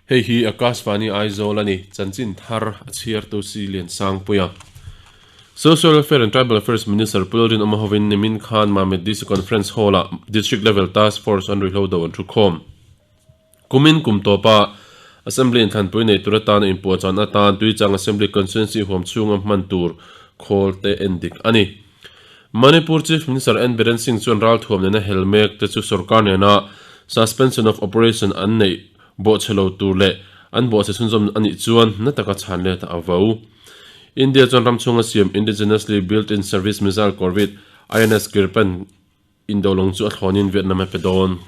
Hei hi Akashvani Aizawl a ni, chanchin thar a chhiartu Si Liansangpuia. Social Welfare and Tribal Affairs Minister Pu Lalrinawma hovin nimin khan Mamit DC Conference Hall-ah District Level Task Force an ruihhlo do an thukhawm. Kumin kum tawpa Assembly inthlanpui nei tur atana inpuahchahna atan Tuichang Assembly Constituency huam chhunga hman tur khawl te en dik a ni. Manipur Chief Minister N Biren Singh chuan ralthuam nena hel mek te chu sorkar nena suspension of operation an neih bawhchhe lo tur leh an bawhchhe chhunzawm a nih chuan na taka chhan let a vo. India chuan ram chhunga siam Indigenously Built In Service Missile Corvette INS Kirpan Indolawng chu a thlawnin Vietnam a pe dawn.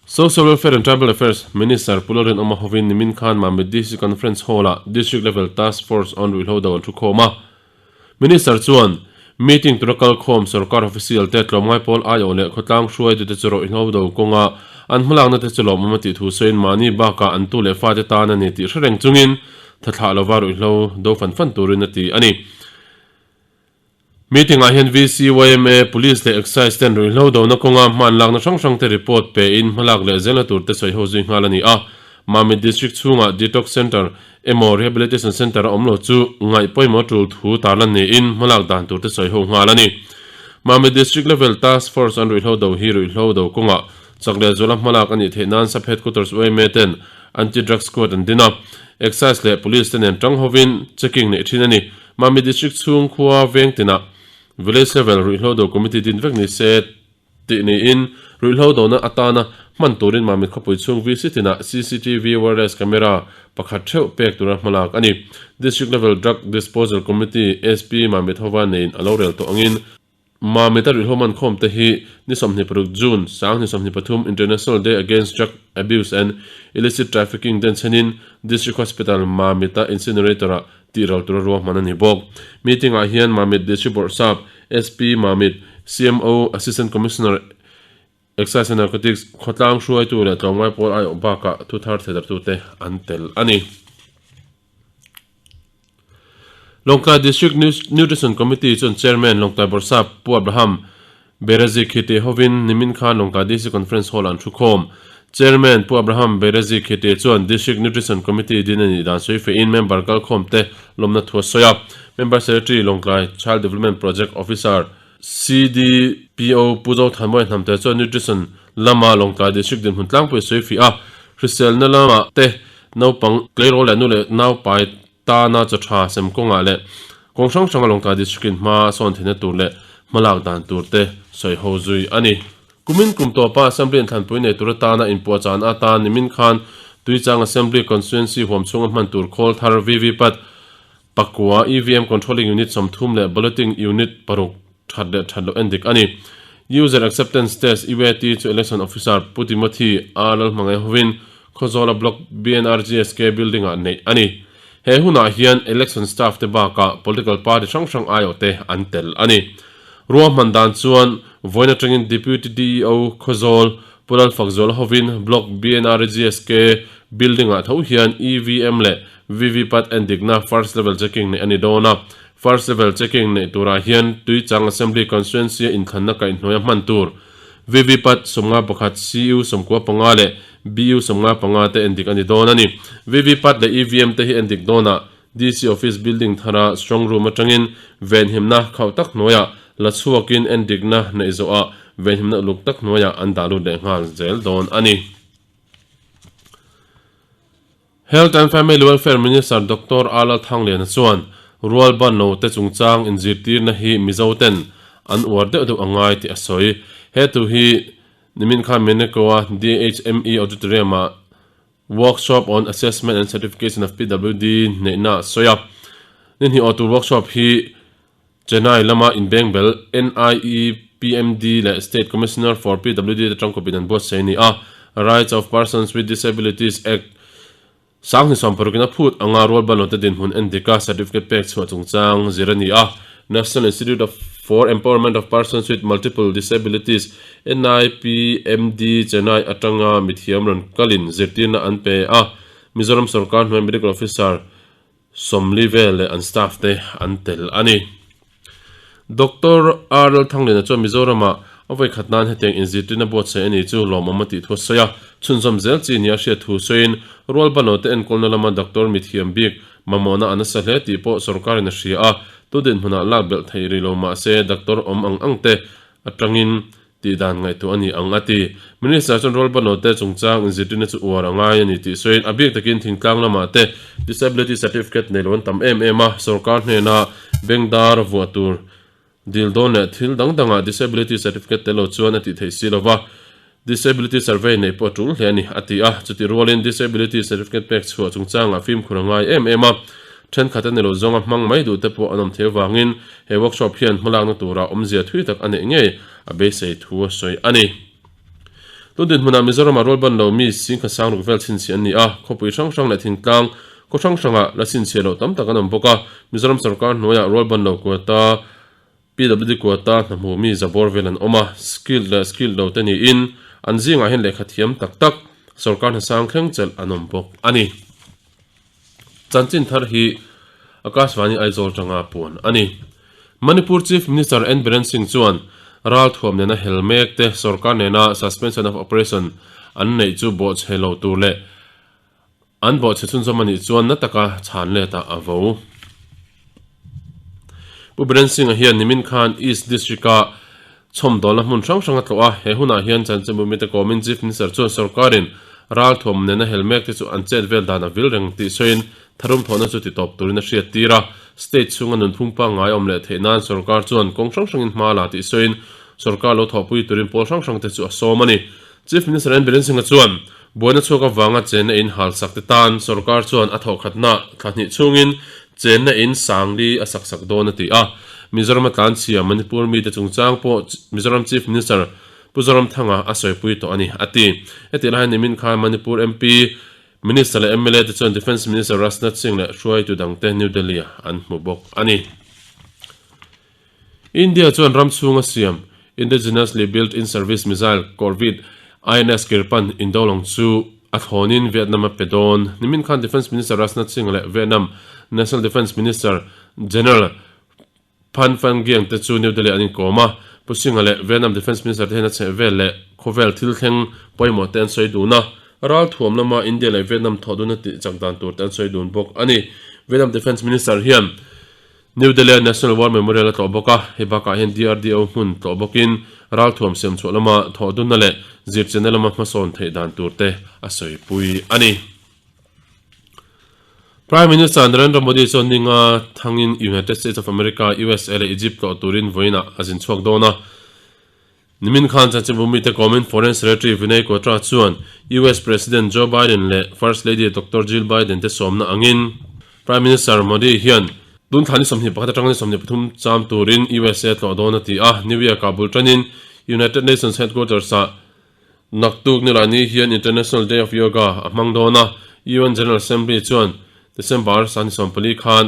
Social Welfare and Tribal Affairs Minister Pu Lalrinawma hovin nimin khan Mamit DC Conference Hall-ah District Level Task Force on Ruihhlo do an thukhawm a. Minister chuan meeting tura kalkhawm sorkar official te tlawmngai pawl aiawh leh khawtlang hruaitute chu ruihhlo do kawnga an hmalakna te chu lawmawm a tih thu sawiin mahni bakah an tu leh fate tan a ni tih hre reng chungin thathlah lova ruihhlo do fan fan turin a ti a ni. Meeting ah hian VCYMA, Police leh Excise ten ruihhlo dona kawnga hman lakna hrang hrang te report pe in hmalak leh zelna tur te sawi ho zui nghal a ni a. Mamit District chhungah Detox Centre emaw Rehabilitation Centre a awm lo chu ngaih pawimawh tul thu tarlan niin hmalak dan tur te sawi ho nghal a ni. Mamit District Level Task Force an ruihhlo do hi ruihhlo do kawngah chak leh zuala hmalak a nih theih nan Sub Headquarters YMA ten Anti-Drug Squad an din a, Excise leh Police te nen tang hovin checking neih thin a ni. Mami District chhung khua veng tinah Village Level Ruihhlo Do Committee din vek ni se tih niin ruihhlo dona atana hman turin Mami khawpui chhung VC tinah cctv wireless camera pakhat theuh pek tura hmalak a ni. District Level Drug Disposal Committee SP Mamit hova neiin a lo rel tawh angin Mamita ruihhlo man khawm te hi ni 26 June, 2023 International Day Against Drug Abuse and Illicit Trafficking den chhenin District Hospital Mamita Incinerator-ah tih ral tura ruahman a ni bawk. Meeting-ah hian Mamit District Bawrhsap, SP Mamit, CMO, Assistant Commissioner, Excise and Narcotics, khawtlang hruaitu leh tlawmngai pawl aiawh bakah thuthar theidartute an tel a ni. Lawngtlai District Nutrition Committee chuan Chairman Lawngtlai Bawrhsap Pu Abraham Berazi Khite hovin nimin khan Lawngtlai DC Conference Hall an thukhawm. Chairman Pu Abraham Berazi Khite chuan District Nutrition Committee din a nih dan sawi fehin member kalkhawmte lawmna thu a sawi a. Member Secretary Lawngtlai Child Development Project Officer, CDPO Pu Zothanmawia Hnamte chuan Nutrition lama Lawngtlai District dinhmun tlangpui a sawi fih a, hriselna lamah te naupang tleirawl leh nu leh naupai tana chaw tha sem kawngah leh kawng hrang hranga Lawngtlai District in hma a sawn theihna tur leh hmalak dan tur te sawi ho zui a ni. Kumin kum tawpa Assembly inthlanpui nei tur atana inpuahchahna atan nimin khan Tuichang Assembly Constituency huam chhunga hman tur khawl thar VVPAT Pakua, EVM Controlling Unit 30 leh Balloting Unit paruk that leh that loh en dik a ni. User Acceptance Test, UAT, chu Election Officer Pu Timothy A Lalhmangaih hovin Khawzawla Block BNRGSK Building-ah neih a ni. He hunah hian Election Staff te bakah Political Party hrang hrang aiawhte an tel a ni. Ruahman dan chuan vawiin atangin Deputy DEO Khawzawl Pu Lalfakzuala hovin Block BNRGSK Building-ah tho hian EVM leh VVPAT endikna First Level Checking neih a ni dawn a. First Level Checking neih turah hian Tuichang Assembly Constituency-a inthlanna kaihhnuaia hman tur VVPAT 51, CU 95 leh BU 55 te endik a ni dawn a ni. VVPAT leh EVM te hi endik dawnah DC Office Building thara Strong Room atangin venhimna khauh tak hnuaiah la chhuakin endikna neih zawhah venhimna uluk tak hnuaiah an dah lut leh nghal zel dawn a ni. Health and Family Welfare Minister Doctor Alal Thangliana chuan rual ban lo te chungchang inzirtirna hi Mizo ten an uar deuh deuh a ngai tih a sawi. He thu hi nimin khan Meneko-a DHME Auditorium-ah Workshop on Assessment and Certification of PWD neihna a sawi a. Ni hnih awh tur workshop hi Chennai lama inbengbel NIEPMD leh State Commissioner for PWD te tangkawpin an buatsaih a ni a. Rights of Persons with Disabilities Act 2026 in a phut anga rualbanlote dinhmun endika certificate pek chhuah chungchang zir a ni a. National Institute of for Empowerment of Persons with Multiple Disabilities, NIPMD, Chennai atanga mithiam rawn kalin zirtirna an pe a. Mizoram sorkar hnuai Medical Officer Sawmli vel leh an staff te an tel a ni. Doctor R Lalthangliana chuan Mizoramah A vawi khat nan hetiang inzirtirna buatsaih a ni chu lawmawm a tih thu a sawi a, chhunzawm zel chi nia hriat thu sawiin Rualbanote enkawlna lama doctor mithiam bik mamawhna a nasa hle tih pawh sorkarin a hria a, tu dinhmunah lak belh theih rih lo mah se doctor awm ang ang te atangin tih dan ngaihtuah a ni ang a ti. Minister chuan Rualbanote chungchang inzirtirna chu uar a ngai a ni tih sawiin a bik takin thingtlang lamah te disability certificate nei lo an tam em em a, sorkar hnena bengdar vuah tur Dil dawn leh thil dang dangah Disability Certificate tel lo chuan a tih theih si lova, Disability Survey neih pawh a tul hle a ni, a ti a. Chutih rualin Disability Certificate pek chhuah chungchangah fimkhur a ngai em em a, thenkhat a ni lo zawnga hmang mai duh te pawh an awm thei avangin he workshop hian hmalakna tura awmzia thui tak a neih ngei a beisei thu a sawi a ni. Tun dinhmunah Mizoramah rualban lo mi singkhat sangruk vel chhinchhiah an ni a, khawpui hrang hrang leh thingtlang khaw hrang hrangah la chhinchhiah loh tam tak an awm bawk a. Mizoram sorkar hnuaiah rualban lo quota, PWD quota hna hmu mi zabawr vel an awm a, skilled leh skilled lo te niin an zingah hian lehkha thiam tak tak sorkar hna sang thleng chelh an awm bawk a ni. Chanchin thar hi Akashvani Aizawl tanga puan a ni. Manipur Chief Minister N Biren Singh chuan ralthuam nena hel mek te sorkar nena suspension of operation an neih chu bawhchhe lo tur leh an bawhchhe chhunzawm a nih chuan na taka chhan let ah a vo. Pu Biren Singh-a hian nimin khan East District-a Chhawmdawlna hmun hrang hrang a tlawh a, he hunah hian chanchinbu mite kawmin Chief Minister chuan sorkarin ralthuam nena hel mek te chu an chet vel dan a vil reng tih sawiin tharum thawhna chu titawp turin a hriat tir a, state chhunga nunphung pangngai awm leh theih nan sorkar chuan kawng hrang hrangin hma la tih sawiin sorkar lo thawhpui turin pawl hrang hrang te chu a sawm a ni. Chief Minister N Biren Singh-a chuan buaina chhuak avanga chenna in halsak te tan sorkar chuan a thawhkhatna thla hnih chhungin chenna in sangli a sak sak dawn a ti a. Mizoram a tlanchhia Manipur mite chungchang pawh Mizoram Chief Minister Pu Zoramthanga a sawipui tawh a ni, a ti. Hetih lai hian nimin khan Manipur MP, Minister leh mla te chuan Defence Minister Rajnath Singh leh hruaitu dangte New Delhi-ah an hmu bawk a ni. India chuan ram chhunga siam Indigenously Built In-Service Missile Corvette INS Kirpan indolawng chu a thlawnin Vietnam a pe dawn. Nimin khan Defence Minister Rajnath Singh leh Vietnam National Defence Minister General Phan Van Giang te chu New Delhi an inkawm a. Pu Singh-a leh Vietnam Defence Minister te hian a chheh vel leh khawvel thil thleng pawimawh te an sawi dun a. Ralthuam lama India leh Vietnam thawh duna tih chak dan tur te an sawi dun bawk a ni. Vietnam Defence Minister hian New Delhi-a National War Memorial a tlawh bawk a, hei bakah hian DRDO hmun tlawh bawkin ralthuam siamchhuah lama thawhdunna leh zirchianna lama hmasawn theih dan tur te a sawipui a ni. Prime Minister Narendra Modi chuan ninga thangin United States of America, usa, leh Egypt tlawh turin vawiinah a zin chhuak dawn a. Nimin khan chanchinbu mite kawmin Foreign Secretary Vinay Quatra chuan US President Joe Biden leh First Lady Doctor Jill Biden te sawmna angin Prime Minister Modi hian tun thla ni 21 atanga ni 23 cham turin usa tlawh dawn a ti a. New York-ah bul tanin United Nations Headquarters-ah naktuk nilai hian International Day of Yoga a hmang dawn a. UN General Assembly chuan December sani 14 khan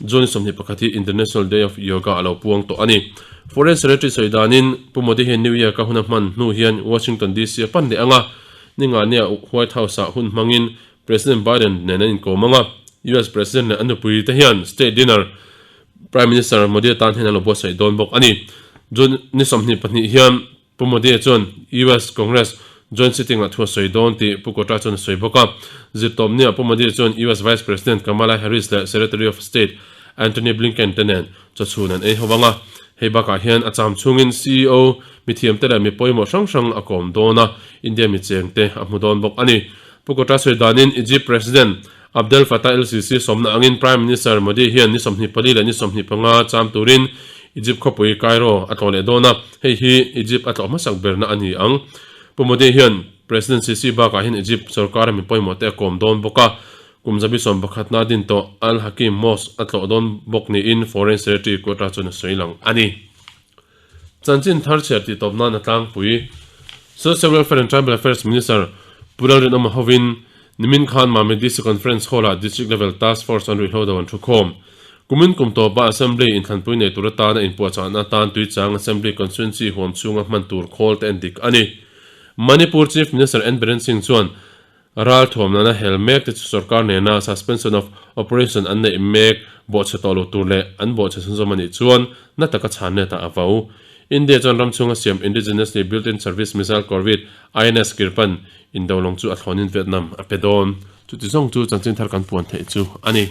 June 21 hi International Day of Yoga a lo puang tawh a ni. Foreign Secretary sawi danin Pu Modi hian New York a hun a hman hnu hian Washington DC a pan leh ang a, ningahnia White House-ah hun hmangin President Biden nen an inkawm ang a, US President leh a nupui te hian State Dinner Prime Minister Modi atan hian an lo buatsaih dawn bawk a ni. June ni 22 hian Pu Modi chuan US Congress joint sitting ah thu a sawi dawn tih Pu Quatra chuan a sawi bawk a. Zirtawpniah Pu Modi chuan US Vice President Kamala Harris leh Secretary of State Antony Blinken te nen chawchhun an ei ho ang a. Hei bakah hian a cham chhungin ceo mithiamte leh mi pawimawh hrang hrang a kawm dawn a, India mi chengte a hmu dawn bawk a ni. Pu Quatra sawi danin Egypt President Abdel Fattah el-Sisi sawmna angin Prime Minister Modi hian ni 24 leh ni 25 cham turin Egypt khawpui Cairo a tlawh leh dawn a, hei hi Egypt a tlawh hmasak berna a ni ang. Pu Modi hian President Sisi bakah hian Egypt sorkara mi pawimawh te a kawm dawn bawk a, kum zabi sawmpakhatna din tawh Al-Hakim Mosque a tlawh dawn bawk niin Foreign Secretary Quatra chuan a sawi lang a ni. Chanchin thar chhiar tih tawp nan a tlangpui. Social Welfare and Tribal Affairs Minister Pu Lalrinawma hovin nimin khan Mami DC Conference Hall-ah District Level Task Force an ruihhlo do an thu khawm. Kumin kum tawpa Assembly inthlanpui nei tur atana inpuahchahna atan Tuichang Assembly Constituency huam chhunga hman tur khawl te en dik a ni. Manipur Chief Minister N Biren Singh chuan Ral thuamnana hel mek te chu sorkar nena suspension of operation an neih mek bawhchhe tawh lo tur leh an bawhchhe chhunzawm a nih chuan na taka chhan let ah a vo. India chuan ram chhunga siam indigenously built-in service missile corvette INS Kirpan indolawng chu a thlawnin Vietnam a pe dawn. Chuti zawng chu chanchin thar kan puan theih chu a ni.